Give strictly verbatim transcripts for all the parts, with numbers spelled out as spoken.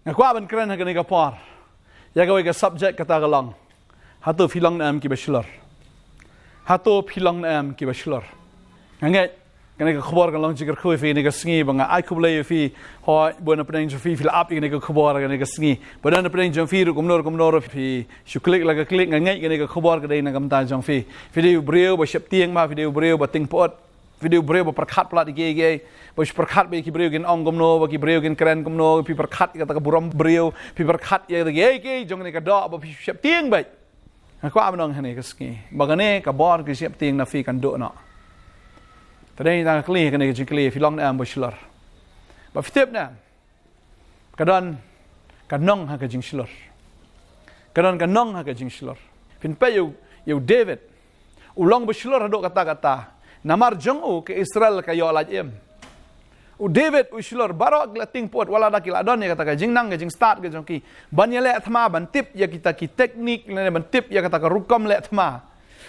Nga kwah ban kren ha kane ka por ïa kawei ka subject, kata ka long: Hato phi long ne em kiba shlur? Hato phi long ne em kiba shlur? Nga ngeit kane ka khubor kan long jingkyrkhu ïa phi kane ka sngi, ba nga ai khublei ïa phi. Hooid, bun na pdeng jong phi phi la ap ïa kane ka khubor kane ka sngi. Bad na pdeng jong phi ruh kumno kumno ruh phi shu klik la ka klik, nga ngeit kane ka khubor ka dei na ka bynta jong phi. Phi dei u briew ba sheptieng, ba phi dei u briew ba tieng pyut, phi dei u briew ba pyrkhat palat ïa kiei kiei, ba pyrkhat ba ki briew kin ong kumno, ba ki briew kin kren kumno, phi pyrkhat ïa kata ka burom briew, phi pyrkhat ïa kata kiei kiei jong kane ka doh, ba phi sheptieng beit. Nga kwah ban ong ha kane ka sngi ba kane ka bor ka sheptieng na phi kan duh noh. Te dei tang ka kylli, kane ka jingkylli, phi long ne em ba shlur? Ba phi tip ne em? Ka don ka nong ha ka jingshlur. Ka don ka nong ha ka jingshlur. Phin peit ïa u, ïa u David. U long ba shlur haduh katta katta. Namar jong u ka Israel ka ïoh lait im. U David u shlur, baroh ki la tieng pyut, wat la da ki la don ïa kata ka jingnang ka jingstad ka jong ki ban ïaleh thma, ban tip ïa kita ki teknik, lane ban tip ïa kata ka rukom leh thma.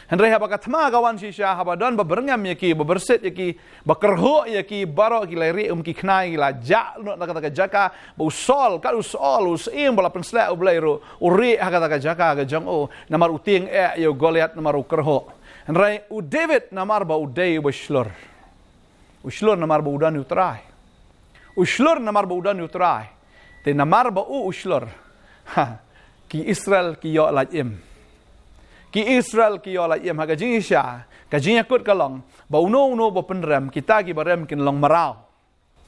Hynrei haba ka thma ka wan shisha, haba don ba byrngem ïa ki, ba byrsit ïa ki, ba kyrhuh ïa ki, baroh ki la rieh um ki khnai, ki la jah noh na kata ka jaka. Ba u Saul, kat u Saul, u syiem ba la pynsleh u Blei ruh, u rieh ha kata ka jaka ka jong u, namar u tieng eh ïa u Goliath, namar u kyrhuh. Hynrei u David, namar ba u dei uba shlur. U shlur namar ba u don ïa u Trai. U shlur namar ba u don ïa u Trai. Te namar ba u u shlur, ha, ki Israel ki ïoh lait im. Ki Israel ki ïoh lait im. Ha ka jingshisha, ka jingïakut ka long ba uno uno ba pynrem, kita kiba rem kin long mraw.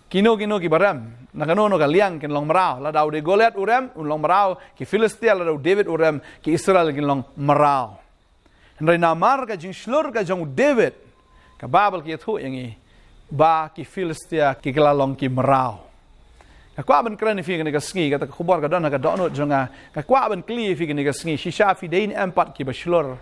Kino kino kiba rem na kano kano ka liang kin long mraw. Lada u dei Goliath u rem, un long mraw. Ki Philistia, lada u David u rem, ki Israel kin long mraw. Hynrei namar ka jingshlur ka jong u David, ka Baibl ka ïathuh ïa ngi ba ki Philistia ki la long ki mraw. Nga kwah ban kren ïa phi kane ka sngi, kata ka khubor ka don ha ka dohnud jong nga. Nga kwah ban kylli ïa phi kane ka sngi, shisha phi dei ne em pat kiba shlur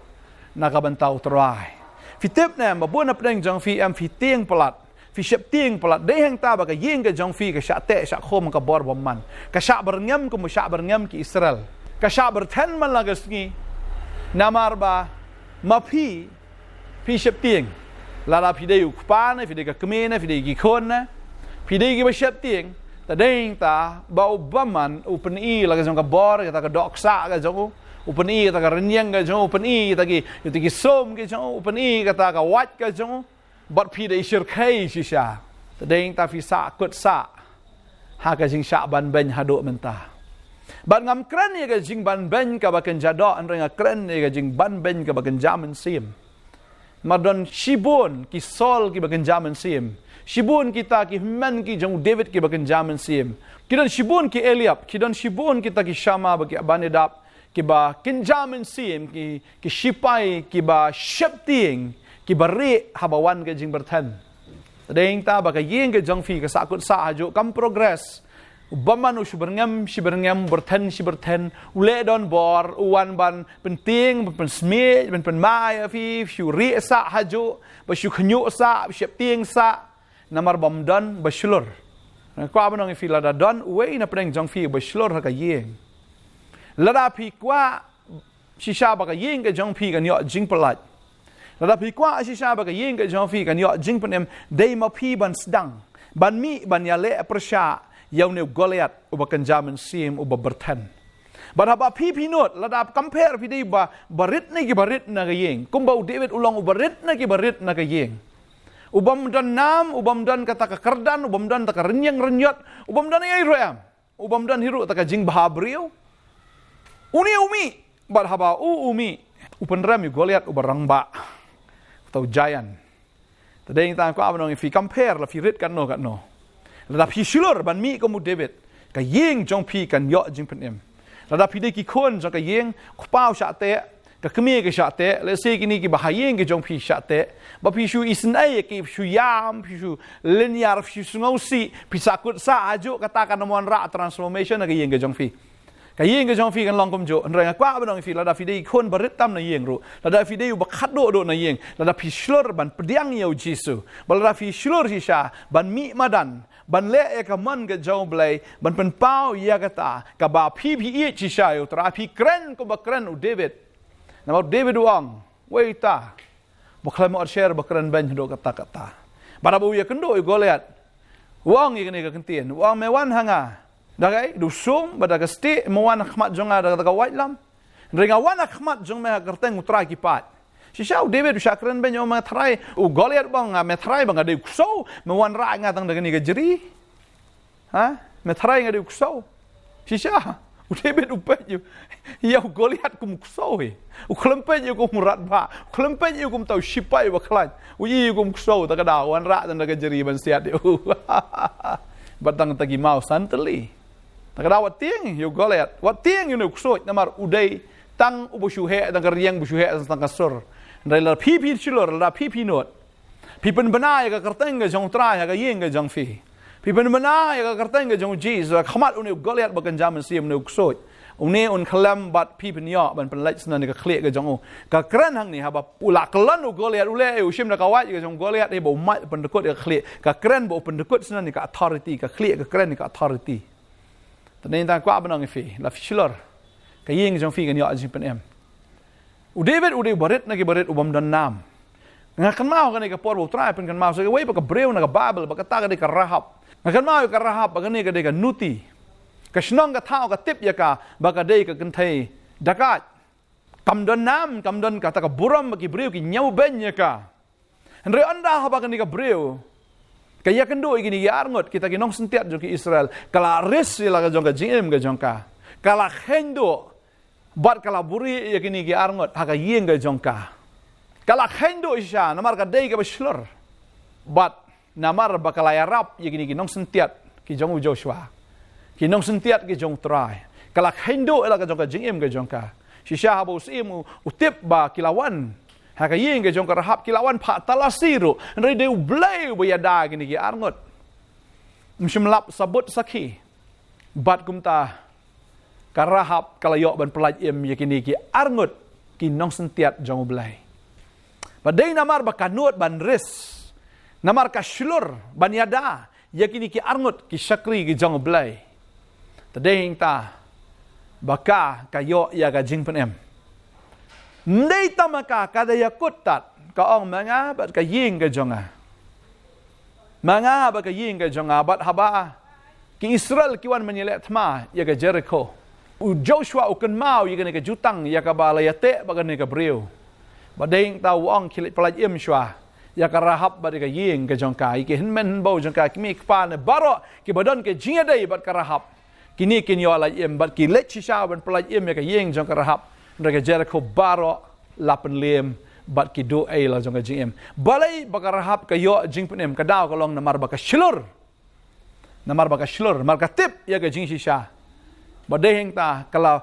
na ka bynta u Trai? Phi tip ne em ba bun na pdeng jong phi em phi tieng palat, phi sheptieng palat? Dei hangta ba ka ïing ka jong phi ka shah teh shah khum ha ka bor bymman. Ka shah byrngem kum ba shah byrngem ki Israel. Ka shah byrthen man la ka sngi. Namar ba ma phi, phi sheptieng. Lada phi dei u kpa ne, phi dei ka kmie ne, phi dei ki khun ne, phi dei kiba sheptieng, te dei hangta ba u bymman u pyni la ka jong ka bor, kata ka dohksah ka jong u, u pyni kata ka rynïeng ka jong u, u pyni kata ki, kata ki sum ki jong u, u pyni kata ka wait ka jong u. Bad phi dei shyrkhei shisha. Te dei hangta phi sahkut sah ha ka jingshah banbeiñ haduh mynta. Bad ngam kren ïa ka jingbanbeiñ kaba kynja doh, hynrei nga kren ïa ka jingbanbeiñ kaba kynja mynsiem. Namar don shibun ki Saul kiba kynja mynsiem. Shibun kita ki hynmen ki jong u David kiba kynja mynsiem. Ki don shibun ki Eliab, ki don shibun kita ki Shama bad ki Abinadab, kiba kynja mynsiem, ki, ki shipai kiba sheptieng, kiba rieh haba wan ka jingbyrthen. Te dei hangta ba ka ïing ka jong phi ka sahkut sah hajuh, kam progress. U bymman u shu byrngem shi byrngem, byrthen shi byrthen, u leh donbor, u wan ban pyntieng, ban pynsmiej, ban pynmai ïa phi, shu rieh sah hajuh, ba shu khynñiuh sah, ba sheptieng sah. Namar bym don ba shlur. Nga kwah ban ong ïa phi, lada don uwei na pdeng jong phi ba shlur ha ka ïing, lada phi kwah shisha ba ka ïing ka jong phi kan ïoh jingpyllait, lada phi kwah shisha ba ka ïing ka jong phi kan ïoh jingpynim, dei ma phi ban sdang, ban mih ban ïaleh pyrshah ïa une u Goliath uba kynja mynsiem, uba byrthen. Bad haba phi phi nud, lada compare phi dei ba, barit na kiba rit na ka ïing, kumba u David u long u barit na kiba rit na ka ïing. U bym don nam, u bym don kata ka kyrdan, u bym don kata ka rynïeng rynïot, u bym don ei ei ruh em. U bym don hi ruh kata ka jingbha briew. Une u mih, bad haba u u mih, u pynrem ïa u Goliath uba rangbah, uta u giant. Te dei tang kwah ban ong ïa phi, compare, la phi rit katno katno, lada phi shlur ban mih kum u David, ka ïing jong phi kan ïoh jingpynim. Lada phi dei ki khun jong ka ïing, u kpa u shah teh, ka kmie ka shah teh, lehse kine kiba ha ïing ka jong phi shah teh, ba phi shu isynei ïa ki, phi shu ïam, phi shu lyniar, phi shu sngewsih, phi sahkut sah hajuh, kata kan ym wanrah transformation ha ka ïing ka jong phi. Ka ïing ka jong phi kan long kumjuh. Hynrei nga kwah ban ong ïa phi, lada phi dei khun barit tam na ïing ruh, lada phi dei uba khadduh duh na ïing, lada phi shlur ban pdiang ïa u Jisu, ba lada phi shlur shisha ban mih madan, ban leh ïa ka mon ka jong U Blei, ban pynpaw ïa kata kaba phi phi ïeit shisha ïa U Trai, phi kren kumba kren u David. Namar u David u ong, wei ta ba khlem ot sher ba kren beiñ haduh katta katta. Bad haba u ïakynduh ïa u Goliath, u ong ïa kane ka kyntien, u ong, me wan ha nga, Da kaei? Da u sum bad da ka stieh me wan ha khmat jong nga da ka waitlam. Hynrei nga wan ha khmat jong me ha ka kyrteng U Trai ki paid. Shisha u David u shah kren beiñ, u ong, me tharai u Goliath u ong, me tharai ba nga dei u ksew, me wanrah ïa nga tang da kane ka jri. Ha? Me tharai nga dei u ksew. Shisha u David u peit ïa u Goliath kum u ksew hi. U khlem peit ïa u kum u radbah, u khlem peit ïa u kum uta u shipai uba khlaiñ. U ïohi ïa u kum u ksew, ta ka daw u wanrah tang da ka jri ban siat ïa u. Bad tang ta ki maw san tylli. Ta ka daw wat tieng ïa u Goliath, wat tieng ïa une u ksuid, namar u dei tang uba shu heh tang ka riang, uba shu heh tang ka sur. Hynrei lada phi phi shlur, lada phi phi nud, phi pynbna ïa ka kyrteng ka jong U Trai ha ka ïing ka jong phi, phi pynbna ïa ka kyrteng ka jong u Jisu ha khmat une u Goliath ba kynja mynsiem, une u ksuid, une un khlem bad phi pynïoh ban pynleit sngewbha ïa ka khlieh ka jong u. Ka kren hangne, haba u la kyllon u Goliath, u leh, u shim da ka wait ka jong u Goliath, eh, ba u mait pyndkut ïa ka khlieh. Ka kren ba u pyndkut sngewbha ïa ka authority, ka khlieh ka kren ïa ka authority. Te nangta kwah ban ong ïa phi, la phi shlur, ka ïing jong phi kan ïoh jingpynim. U David u dei u barit na ki barit u bym don nam. Nga kynmaw kane ka por ba U Trai pynkynmaw sa kawei pat ka briew na ka Baibl, ba kata ka dei ka Rahab. Nga kynmaw ïa ka Rahab ba kane ka dei ka nuti. Ka shnong ka thaw ka tip ïa ka ba ka dei ka kynthei dakaid. Kam don nam, kam don kata ka burom ba ki briew ki ñiewbeiñ ïa ka. Hynrei ynda haba kane ka briew ka ïakynduh ïa kine ki arngut, kita ki nongsyntiat jong ki Israel, ka la ris ïa la ka jong ka jingim ka jong ka. Ka la kheiñduh bad ka la buhrieh ïa kine ki arngut ha ka ïing ka jong ka. Ka la kheiñduh shisha namar ka dei kaba shlur. Bad namar ba ka la ïarap ïa kine ki nongsyntiat ki jong u Joshua, ki nongsyntiat ki jong U Trai, ka la kheiñduh ïa la ka jong ka jingim ka jong ka. Shisha haba u syiem u, u tip ba ki la wan ha ka ïing ka jong ka Rahab, ki la wan phah talasi ruh, hynrei dei U Blei uba ïada ïa kine ki arngut. Ym shym lap sabut sakhi. Bad kumta ka Rahab ka la ïoh ban pyllait im ïa kine ki arngut ki nongsyntiat jong U Blei. Ba dei namar ba ka nud ban ris, namar ka shlur ban ïada ïa kine ki arngut ki shakri ki jong U Blei. Te dei hangta ba ka, ka ïoh ïa ka jingpynim. Ym dei tang ma ka, ka da ïakut tad, ka ong, ma nga bad ka ïing ka jong nga, ma nga bad ka ïing ka jong nga. Bad haba ki Israel ki wan ban ïaleh thma ïa ka Jerikho, u Joshua u kynmaw ïa kane ka jutang ïa kaba la ïateh bad kane ka briew. Bad dei hangta u ong, khie leit pyllait im shuwa ïa ka Rahab bad ïa ka ïing ka jong ka, ïa ki hynmen hynbew jong ka, ki kmie ki kpa ne baroh kiba don ka jingïadei bad ka Rahab. Kine kin ïoh lait im, bad ki leit shisha ban pyllait im ïa ka ïing jong ka Rahab. Hynrei ka Jerikho baroh la pynliem bad ki duh ei la jong ka jingim. Balei ba ka Rahab ka ïoh jingpynim? Ka daw ka long namar ba ka shlur. Namar ba ka shlur, namar ka tip ïa ka jingshisha. Bad dei hangta ka la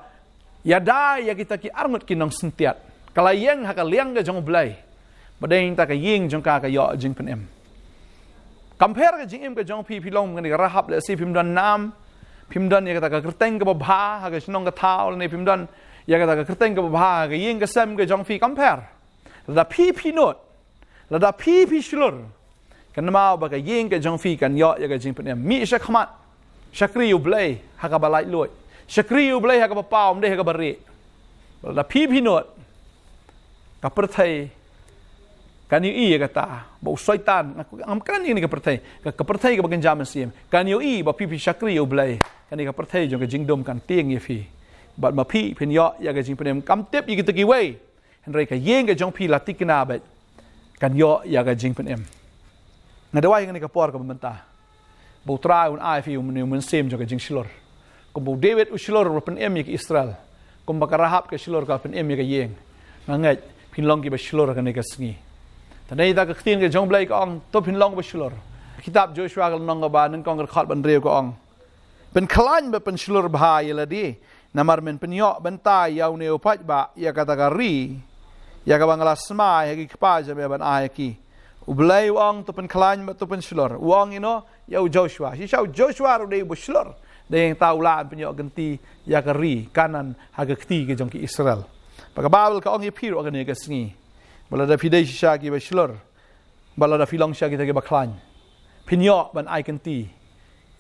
ïada ïa kita ki arngut ki nongsyntiat, ka la ïeng ha ka liang ka jong U Blei. Bad dei hangta ka ïing jong ka ka ïoh jingpynim. Compare ka jingim ka jong phi, phi long kane ka Rahab, lehse phim don nam, phim don ïa kata ka kyrteng kaba bha ha ka shnong ka thaw, lane phim don ïa kata ka kyrteng kaba bha ha ka ïing ka sem ka jong phi. Compare. Lada phi phi nud, lada phi phi shlur, kynmaw ba ka ïing ka jong phi kan ïoh ïa ka jingpynim. Mih sha khmat, shakri U Blei ha kaba laitluid, shakri U Blei ha kaba paw, ym dei ha kaba rieh. Lada phi phi nud, ka pyrthei kan ïohi ïa kata ba u Soitan, ngam kren ïa kane ka pyrthei, ka, ka pyrthei kaba kynja mynsiem, kan ïohi ba phi phi shakri U Blei. Kane ka pyrthei jong ka jingdum kan tieng ïa phi. Bad ma phi phin ïoh ïa ka jingpynim. Kam tip ïa kita kiwei, hynrei ka ïing ka jong phi la thikna bad kan ïoh ïa ka jingpynim. Nga duwai ha kane ka por kaba mynta ba U Trai un ai phi une u mynsiem jong ka jingshlur. Kumba u David u shlur u la pynim ïa ka Israel, kumba ka Rahab ka shlur ka la pynim ïa ka ïing, nga ngeit phin long kiba shlur ha kane ka sngi. Te nangta ka ktien ka jong U Blei ka ong, to phin long ba shlur. Kitab Joshua ka lynnong kaba nyngkong, ka dkhot ba hynriew ka ong, pynkhlaiñ bad pynshlur bha ïa lade, namar men pynïoh bynta ïa une u paidbah, ïa kata ka ri ïa kaba nga la smai ha ki kpa jong me ban ai ha ki. U Blei u ong to pynkhlaiñ bad to pynshlur. U ong ïano? Ïa u Joshua. Shisha u Joshua ruh u dei uba shlur. Dei hangta u lah ban pynïoh kynti ïa ka ri Kanaan ha ka kti ka jong ki Israel. Bad ka Baibl ka ong ïa phi ruh ha kane ka sngi ba lada phi dei shisha kiba shlur, bad lada phi long shisha kita kiba khlaiñ, phin ïoh ban ai kynti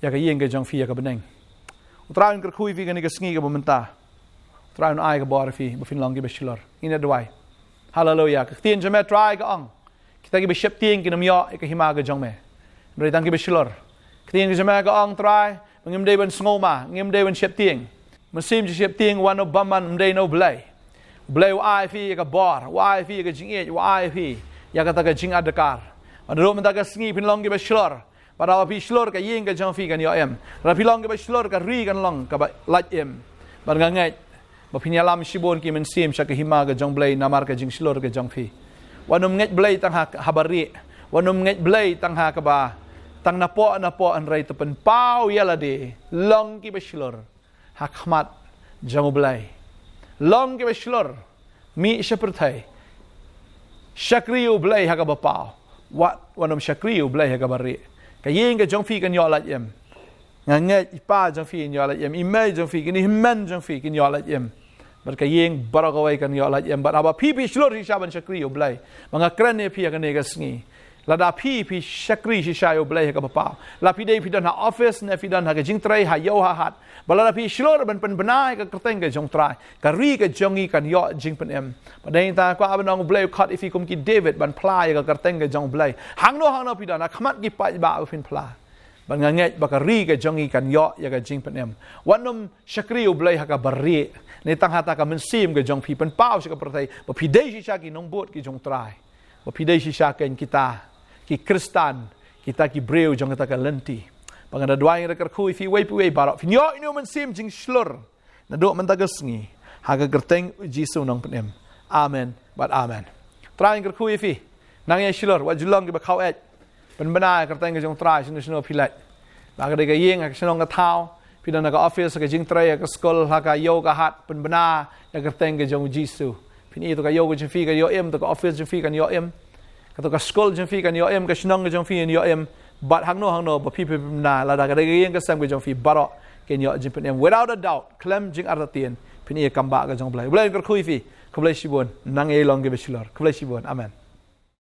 ïa ka ïing ka jong phi ïa ka bneng. U Trai un kyrkhu ïa phi kane ka sngi kaba mynta. U Trai un ai ka bor ïa phi ba phin long kiba shlur. Ngin ïa duwai. Haleluia. Ka ktien jong me Trai ka ong, kita kiba sheptieng kin ym ïoh ïa ka hima ka jong me, hynrei tang kiba shlur. Ka ktien ka jong me ka ong Trai, Ngim dei ban sngewma, ngim dei ban sheptieng. Mynsiem jong sheptieng wat nym bam ban ym dei na U Blei. U Blei u ai phi ïa ka bor, u ai phi ïa ka jingïeit, u ai phi ïa kata ka jingadkar. Bad naduh mynta ka sngi phin long kiba shlur. Bad haba phi shlur ka ïing ka jong phi kan ïoh im. Haba phi long kiba shlur ka ri kan long kaba lait im. Bad nga ngeit ba phin ïalam shibun ki mynsiem sha ka hima ka jong Blei namar ka jingshlur ka jong phi. Wat nym ngeit Blei tang ha, haba rieh. Wat nym ngeit Blei tang ha kaba, tang napoh napoh, hynrei to pynpaw ïa lade, long kiba shlur ha khmat jong U Blei. Long kiba shlur, mih sha pyrthei, shakri U Blei ha kaba paw. Wat, wat nym shakri U Blei ha kaba rieh. Ka ïing ka jong phi kan ïoh lait im. Nga ngeit i pa jong phi kan ïoh lait im, i mei jong phi, kine hynmen jong phi kan ïoh lait im. Bad ka ïing baroh kawei kan ïoh lait im. Bad haba phi phi shlur shisha ban shakri U Blei, ba nga kren ïa phi ha kane ka sngi, lada phi phi shakri shisha ïa U Blei ha kaba paw, la phi dei phi don ha office ne phi don ha ka jingtrei, ha ïew ha hat, bad lada phi shlur ban pynbna ïa ka kyrteng ka jong U Trai, ka ri ka jong ngi kan ïoh jingpynim. Bad dei tang kwah ban ong, U Blei u khot ïa phi kum ki David ban phla ïa ka kyrteng ka jong U Blei. Hangno hangno phi don, ha khmat ki paidbah ba phin phla. Bad nga ngeit ba ka ri ka jong ngi kan ïoh ïa ka jingpynim. Wat nym shakri U Blei ha kaba rieh, ne tang ha kata ka mynsiem ka jong phi, pynpaw sha ka pyrthei ba phi dei shisha ki nongbud ki jong U Trai. Ba phi dei shisha kein kita ki Khristan, kita ki briew jong kata ka lynti. Bad nga da duwai, nga da kyrkhu ïa phi uwei pa uwei baroh, phin ïoh ïa une u mynsiem jingshlur naduh mynta ka sngi, ha ka kyrteng U Jisu u nongpynim. Amen bad amen. Trai un kyrkhu ïa phi. Nang ïa shlur, wat ju long kiba khaw-eit. Pynbna ïa ka kyrteng ka jong U Trai shano shano phi leit. La ka dei ka ïing, ha ka shnong ka thaw, phi don ha ka office, ha ka jingtrei, ha ka skul, ha ka ïew ka hat, pynbna ïa ka kyrteng ka jong U Jisu. Phin ïohi to ka ïew ka jong phi kan ïoh im, to ka office jong phi kan ïoh im, kato ka skul jong phi kan ïoh im, ka shnong ka jong phi kan ïoh im. Bad hangno hangno ba phi phi pynbna, lada ka dei ka ïing ka sem ka jong phi, baroh kin ïoh jingpynim. Without a doubt, khlem jingartatien, phin ïohi ïa ka kam ba ka jong U Blei. U Blei un kyrkhu ïa phi. Khublei shibun. Nang ïa long kiba shlur. Khublei shibun. Amen.